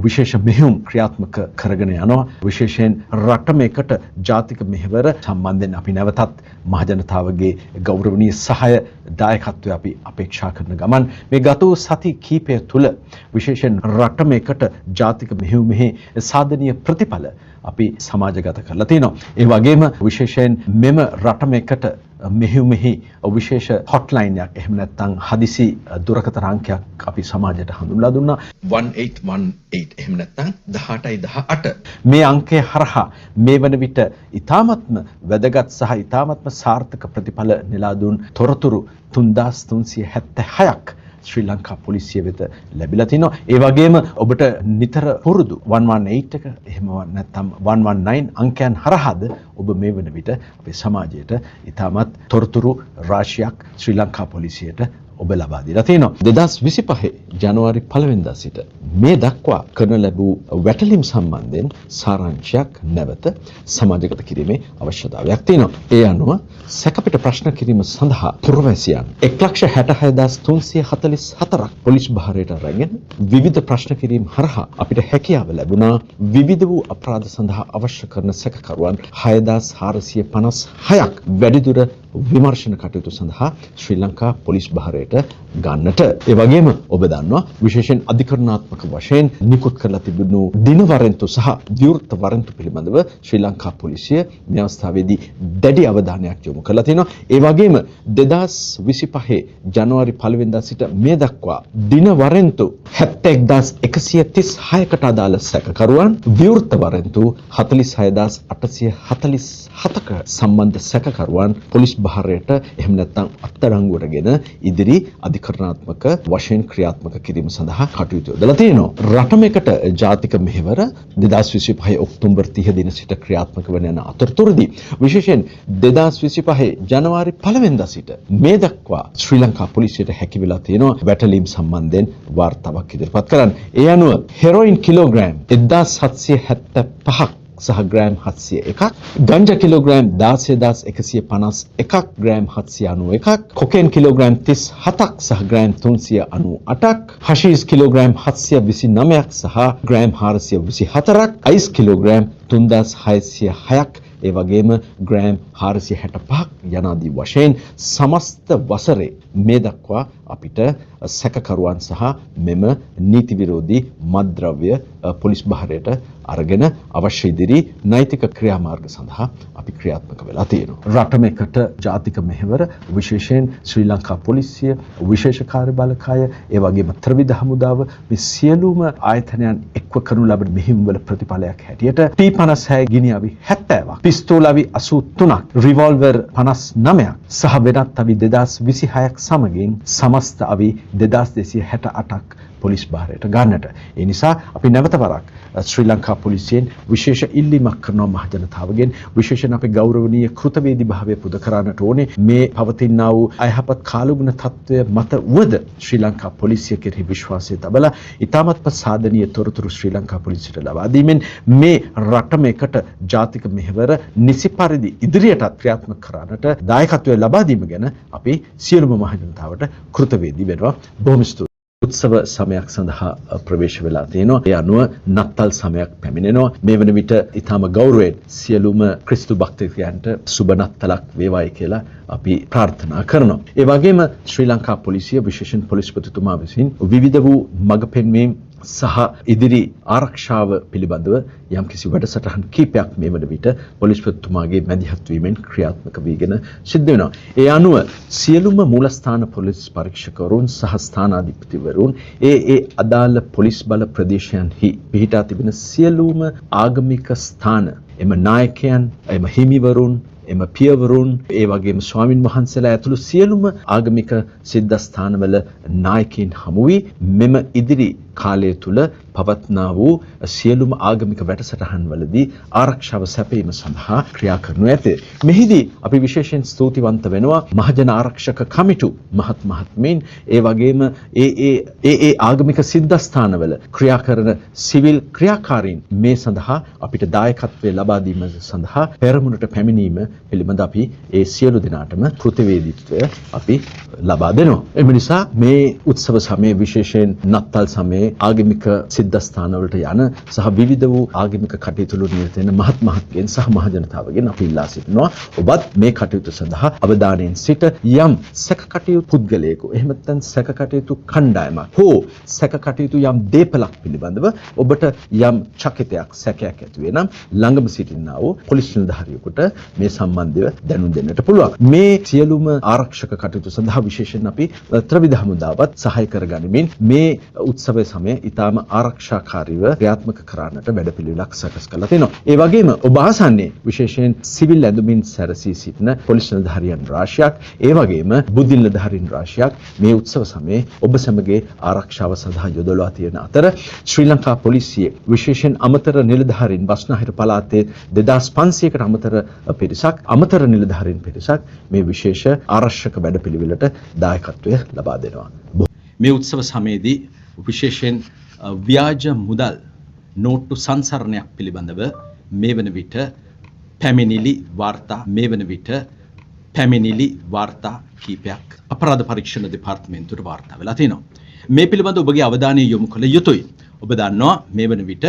විශේෂ මෙහෙයුම් ක්‍රියාත්මක කරගෙන යනවා. විශේෂයෙන් රටම එකට ජාතික මෙහෙවර සම්බන්ධයෙන් අපි නැවතත් මහජනතාවගේ ගෞරවනීය සහාය දායකත්වය අපි අපේක්ෂා කරන ගමන් මේ ගත වූ සති කීපය තුළ විශේෂයෙන් රටම එකට ජාතික මෙහෙයුමෙහි සාධනීය ප්‍රතිඵල අපි සමාජගත කරලා තියෙනවා. ඒ වගේම විශේෂයෙන් මෙම රටම එකට මෙහෙයුමෙහි විශේෂ හොට්ලයින් එකක්, එහෙම නැත්නම් හදිසි දුරකථන අංකයක් අපි සමාජයට හඳුන්වලා දුන්නා. 1818, එහෙම නැත්නම් 18යි 18. මේ අංකය හරහා මේ වන විට ඉතාමත්ම වැදගත් සහ ඉතාමත්ම සාර්ථක ප්‍රතිඵල නෙලා දුන් තොරතුරු 3376ක් ශ්‍රී ලංකා පොලිසිය වෙත ලැබිලා තිනවා. ඒ වගේම ඔබට නිතර පුරුදු 118 එක, එහෙම නැත්නම් 119 අංකයන් හරහාද ඔබ මේ වන විට අපේ සමාජයට ඉතාමත් තොරතුරු රාශියක් ශ්‍රී ලංකා පොලිසියට ඔබ ලබා දීලා තියෙනවා. 2025 ජනවාරි 1 වෙනිදා සිට මේ දක්වා කරන ලැබූ වැටලීම් සම්බන්ධයෙන් සාරාංශයක් නැවත සමාජගත කිරීමේ අවශ්‍යතාවයක් තියෙනවා. ඒ අනුව සැකපිට ප්‍රශ්න කිරීම සඳහා පුරවැසියන් 1,66,344ක් පොලිස් භාරයට රැගෙන විවිධ ප්‍රශ්න කිරීම හරහා අපිට හැකියාව ලැබුණා විවිධ වූ අපරාධ සඳහා අවශ්‍ය කරන සැකකරුවන් 6456ක් වැඩිදුර විමර්ශන කටයුතු සඳහා ශ්‍රී ලංකා පොලිස් භාරයට ගන්නට. ඒ වගේම ඔබ දන්නවා විශේෂයෙන් අධිකරණාත්මක වශයෙන් නිකුත් කරලා තිබුණු දින වරෙන්තු සහ විවෘත වරෙන්තු පිළිබඳව ශ්‍රී ලංකා පොලිසිය මේ අවස්ථාවේදී දැඩි අවධානයක් යොමු කරලා තිනවා. ඒ වගේම 2025 ජනවාරි 1 වෙනිදා සිට මේ දක්වා දින වරෙන්තු 71,136කට අදාළ සැකකරුවන්, විවෘත වරෙන්තු 46,847ක සම්බන්ධ සැකකරුවන් පොලිස් භාරයට, එහෙම නැත්නම් අත්අඩංගුවටගෙන ඉදිරි අධිකරණාත්මක වශයෙන් ක්‍රියාත්මක කිරීම සඳහා කටයුතු යොදලා තියෙනවා. රටම එකට ජාතික මෙහෙවර 2025 ඔක්තෝබර් 30 දින සිට ක්‍රියාත්මක වන යන අතරතුරදී විශේෂයෙන් 2025 ජනවාරි 1 වෙනිදා සිට මේ දක්වා ශ්‍රී ලංකා පොලිසියට හැකි වෙලා තියෙනවා වැටලීම් සම්බන්ධයෙන් වාර්තාවක් ඉදිරිපත් කරන්න. ඒ අනුව හෙරොයින් කිලෝග්‍රෑම් 1775ක් සහ gram 701ක්, ගංජා kilogram 16,151ක් gram 791ක්, cocaine kilogram 37ක් සහ ග්‍රෑම් 398ක්, හෂීස් කිලෝග්‍රෑම් 729ක් සහ ග්‍රෑම් 424ක්, අයිස් කිලෝග්‍රෑම් 3606ක්, ඒ වගේම ග්‍රෑම් 465ක් යනාදී වශයෙන් සමස්ත වසරේ මේ දක්වා අපිට සැකකරුවන් සහ මෙම නීති විරෝධී මත්ද්‍රව්‍ය පොලිස් භාරයට අරගෙන අවශ්‍ය ඉදිරි නෛතික ක්‍රියාමාර්ග සඳහා අපි ක්‍රියාත්මක වෙලා තියෙනවා. රටම එකට ජාතික මෙහෙවර විශේෂයෙන් ශ්‍රී ලංකා පොලිසිය, විශේෂ කාර්ය බළකාය, ඒ වගේම ත්‍රිවිධ හමුදාව මේ සියලුම ආයතනයන් එක්ව කරනු ලබන මෙහෙයුම් වල ප්‍රතිඵලයක් හැටියට T56 ගිනි අවි 70ක්, පිස්තෝල අවි 83ක්, රිවොල්වර් 59ක් සහ වෙනත් අවි 2026ක් සමගින් සමස්ත අවි 2268ක් පොලිස් භාරයට ගන්නට. ඒ නිසා අපි නැවත වරක් ශ්‍රී ලංකා පොලිසියෙන් විශේෂ ඉල්ලීමක් කරනවා මහජනතාවගෙන්. විශේෂයෙන් අපේ ගෞරවනීය කෘතවේදී භාවය පුද කරන්නට ඕනේ. මේ පවතිනා වූ අයහපත් කාලගුණ තත්ත්වය මත වුවද ශ්‍රී ලංකා පොලිසිය කෙරෙහි විශ්වාසය තබලා ඉතාමත්ම සාධනීය තොරතුරු ශ්‍රී ලංකා පොලිසියට ලබා දීමෙන් මේ රටම එකට ජාතික මෙහෙවර නිසි පරිදි ඉදිරියටත් ක්‍රියාත්මක කරන්නට දායකත්වය ලබා දීම ගැන අපි සියලුම මහජනතාවට කෘතවේදී වෙනවා. බොහොම ස්තුතියි. උත්සව සමයක් සඳහා ප්‍රවේශ වෙලා තියෙනවා. ඒ අනුව නත්තල් සමයක් පැමිණෙනවා. මේ වන විට ඉතාම ගෞරවයෙන් සියලුම ක්‍රිස්තු භක්තිකයන්ට සුබ නත්තලක් වේවායි කියලා අපි ප්‍රාර්ථනා කරනවා. ඒ වගේම ශ්‍රී ලංකා පොලිසිය, විශේෂයෙන් පොලිස්පතිතුමා විසින් විවිධ වූ මඟ පෙන්වීම් සහ ඉදිරි ආරක්ෂාව පිළිබඳව යම්කිසි වැඩසටහන් කීපයක් මේ වන විට පොලිස්පතිතුමාගේ මැදිහත් වීමෙන් ක්‍රියාත්මක වීගෙන සිද්ධ වෙනවා. ඒ අනුව සියලුම මූලස්ථාන පොලිස් පරීක්ෂකවරුන් සහ ස්ථානාධිපතිවරුන් ඒ ඒ අදාළ පොලිස් බල ප්‍රදේශයන්හි පිහිටා තිබෙන සියලුම ආගමික ස්ථාන, එම නායකයන්, එම හිමිවරුන්, එම පියවරුන්, ඒ වගේම ස්වාමින් වහන්සේලා ඇතුළු සියලුම ආගමික සිද්ධස්ථානවල නායකයින් හමු වී මෙම ඉදිරි කාලය තුල පවත්නා වූ සියලුම ආගමික වැඩසටහන් වලදී ආරක්ෂාව සැපයීම සඳහා ක්‍රියා කරනු ඇත. මෙහිදී අපි විශේෂයෙන් ස්තුතිවන්ත වෙනවා මහජන ආරක්ෂක කමිටු මහත් මහත්මීන්, ඒ වගේම ඒ ඒ ඒ ඒ ආගමික සිද්ධස්ථානවල ක්‍රියා කරන සිවිල් ක්‍රියාකාරීන් මේ සඳහා අපිට දායකත්වය ලබා දීම සඳහා පෙරමුණට පැමිණීම. පිළිබඳ අපි ඒ සියලු දෙනාටම කෘතිවේදීත්වය අපි ලබා දෙනවා. එම නිසා මේ උත්සව සමයේ විශේෂයෙන් නත්තල් සමයේ ආගමික සිද්ධස්ථානවලට යන සහ විවිධ වූ ආගමික කටයුතු වල නිරත වෙන මහත් මහත්ගෙන් සහ මහ ජනතාවගෙන් අපි ඉල්ලා සිටිනවා ඔබත් මේ කටයුතු සඳහා අවධානයෙන් සිට යම් සැක කටයුතු පුද්ගලයෙකු එහෙම නැත්නම් සැක කටයුතු කණ්ඩායමක් හෝ සැක කටයුතු යම් දේපලක් පිළිබඳව ඔබට යම් චකිතයක් සැකයක් ඇති වේ නම් ළඟම සිටිනා වූ පොලිස් නිලධාරියෙකුට මේ සම්බන්ධව දැනුම් දෙන්නට පුළුවන්. මේ සියලුම ආරක්ෂක කටයුතු සඳහා විශේෂයෙන් අපි ත්‍රිවිධ හමුදාවත් සහාය කරගනිමින් මේ උත්සවය සමය ඉතාම ආරක්ෂාකාරීව ක්‍රියාත්මක කරන්නට වැඩපිළිවෙලක් සකස් කරලා තිනවා. ඒ වගේම ඔබ ආසන්නයේ විශේෂයෙන් සිවිල් ඇඳුමින් සැරසී සිටින පොලිස් නිලධාරියන් රාශියක්, ඒ වගේම බුද්ධ නිලධාරීන් රාශියක් මේ උත්සව සමයේ ඔබ සැමගේ ආරක්ෂාව සඳහා යොදවලා තියෙන අතර ශ්‍රී ලංකා පොලිසියේ විශේෂයෙන් අමතර නිලධාරීන් බස්නාහිර පළාතේ 2500කට අමතර පිරිසක්, අමතර නිලධාරීන් පිරිසක් මේ විශේෂ ආරක්ෂක වැඩපිළිවෙලට දායකත්වය ලබා දෙනවා. මේ උත්සව සමයේදී විශේෂයෙන් ව්‍යාජ මුදල් නෝට්ටු සංසරණයක් පිළිබඳව මේ වන විට පැමිණිලි වාර්තා මේ වන විට පැමිණිලි වාර්තා කීපයක් අපරාධ පරීක්ෂණ දෙපාර්තමේන්තුවට වාර්තා වෙලා තිනවා. මේ පිළිබඳව ඔබගේ අවධානය යොමු කළ යුතුයි. ඔබ දන්නවා මේ වන විට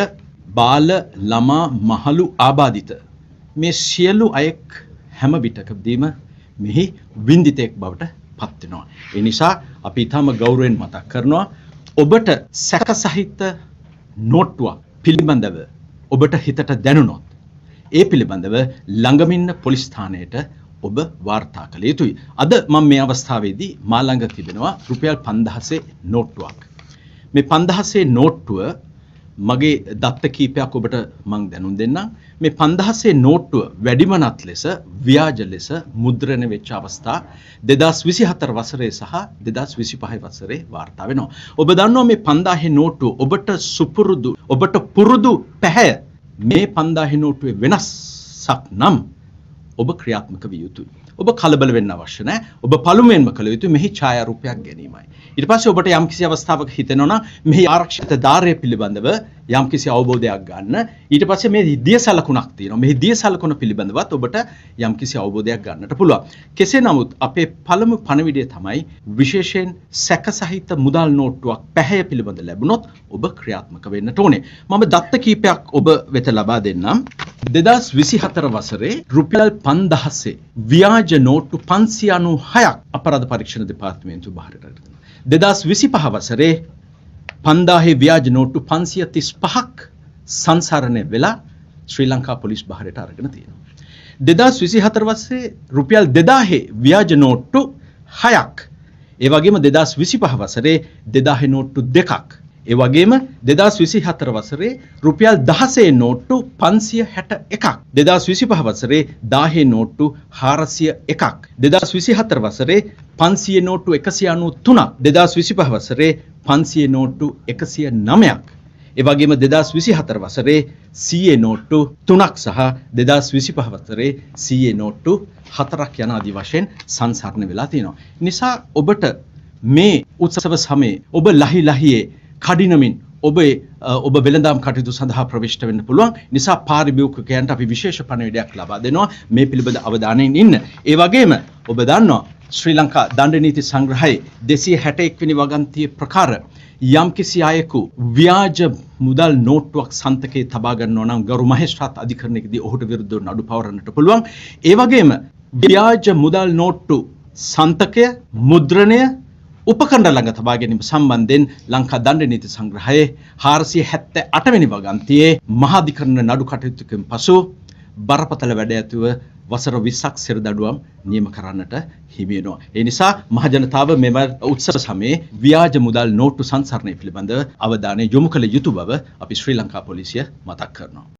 බාල, ළමා, මහලු ආබාධිත මේ සියලු අයෙක් හැම විටකදීම මෙහි වින්දිතයෙක් බවට පත් වෙනවා. ඒ නිසා අපි ඊටම ගෞරවයෙන් මතක් කරනවා ඔබට සැකසහිත නෝට්ටුවක් පිළිබඳව ඔබට හිතට දැනුණොත් ඒ පිළිබඳව ළඟම ඉන්න පොලිස් ස්ථානයට ඔබ වාර්තා කළ යුතුයි. අද මම මේ අවස්ථාවේදී මා ළඟ තිබෙනවා රුපියල් 5000 නෝට්ටුවක්. මේ 5000 නෝට්ටුව මගේ දත්ත කීපයක් ඔබට මං දැනුම් දෙන්නම්. මේ 5000 නෝට්ටුව වැඩිමනත් ලෙස ව්‍යාජ ලෙස මුද්‍රණය වෙච්ච අවස්ථා 2024 වසරේ සහ 2025 වසරේ වාර්තා වෙනවා. ඔබ දන්නවා මේ 5000 නෝට්ටුව ඔබට සුපුරුදු, ඔබට පුරුදු පැහැය මේ 5000 නෝට්ටුවේ වෙනසක් නම් ඔබ ක්‍රියාත්මක විය යුතුයි. ඔබ කලබල වෙන්න අවශ්‍ය නැහැ. ඔබ පළමුවෙන්ම කළ යුතු මෙහි ඡායාරූපයක් ගැනීමයි. ඊට පස්සේ ඔබට යම්කිසි අවස්ථාවක හිතෙනවා නම් මෙහි ආරක්ෂිත ධාරය පිළිබඳව යම්කිසි අවබෝධයක් ගන්න. ඊට පස්සේ මේ දිය සලකුණක් තියෙනවා. මෙහි දිය සලකුණ පිළිබඳවත් ඔබට යම්කිසි අවබෝධයක් ගන්නට පුළුවන්. කෙසේ නමුත් අපේ පළමු පණිවිඩය තමයි විශේෂයෙන් සැකසහිත මුදල් නෝට්ටුවක් පැහැය පිළිබඳ ලැබුණොත් ඔබ ක්‍රියාත්මක වෙන්නට ඕනේ. මම දත්ත කීපයක් ඔබ වෙත ලබා දෙන්නම්. 2024 වසරේ රුපියල් 5000 ව්‍යාජ නෝට්ටු 596ක් අපරාධ පරීක්ෂණ දෙපාර්තමේන්තුව බාරට අරගෙන. 2025 වසරේ 5000 ව්‍යාජ නෝට්ටු 535ක් සංසරණය වෙලා ශ්‍රී ලංකා පොලිස් බාරයට අරගෙන තියෙනවා. 2024 වසරේ රුපියල් 2000 ව්‍යාජ නෝට්ටු 6ක්, ඒ වගේම 2025 වසරේ 2000 නෝට්ටු 2ක්, ඒ වගේම 2024 වසරේ රුපියල් 16 නෝට්ටු 561ක්, 2025 වසරේ 1000 නෝට්ටු 401ක්, 2024 වසරේ 500 නෝට්ටු 193ක්, 2025 වසරේ 500 නෝට්ටු 109ක්, ඒ වගේම 2024 වසරේ 100 නෝට්ටු 3ක් සහ 2025 වසරේ 100 නෝට්ටු 4ක් යන ආදී වශයෙන් සංසරණ වෙලා තියෙනවා. නිසා ඔබට මේ උත්සව සමයේ ඔබ ලහි ලහියේ කඩිනමින් ඔබ වෙළඳාම් කටයුතු සඳහා ප්‍රවිෂ්ඨ වෙන්න පුළුවන්. නිසා පාරිභෝගිකයන්ට අපි විශේෂ පණිවිඩයක් ලබා දෙනවා මේ පිළිබඳ අවධානයෙන් ඉන්න. ඒ වගේම ඔබ දන්නවා ශ්‍රී ලංකා දණ්ඩ නීති සංග්‍රහයේ 261 වෙනි වගන්තියේ ප්‍රකාර යම්කිසි අයෙකු ව්‍යාජ මුදල් නෝට්ටුවක් සන්තකේ තබා ගන්නවා නම් ගරු මහේස්ත්‍රාත් අධිකරණයකදී ඔහුට විරුද්ධව නඩු පවරන්නට පුළුවන්. ඒ වගේම ව්‍යාජ මුදල් නෝට්ටු සන්තකය මුද්‍රණය උපකරණ ළඟ තබා ගැනීම සම්බන්ධයෙන් ලංකා දණ්ඩ නීති සංග්‍රහයේ 478 වෙනි වගන්තියේ මහාධිකරණ නඩු කටයුතුකින් පසු බරපතල වැඩ ඇතුව වසර 20ක් සිර දඬුවම් නියම කරන්නට හිමි වෙනවා. ඒ නිසා මහජනතාව මෙම උත්සව සමයේ ව්‍යාජ මුදල් නෝට්ටු සංසරණය පිළිබඳව අවධානය යොමු කළ යුතු බව අපි ශ්‍රී ලංකා පොලිසිය මතක් කරනවා.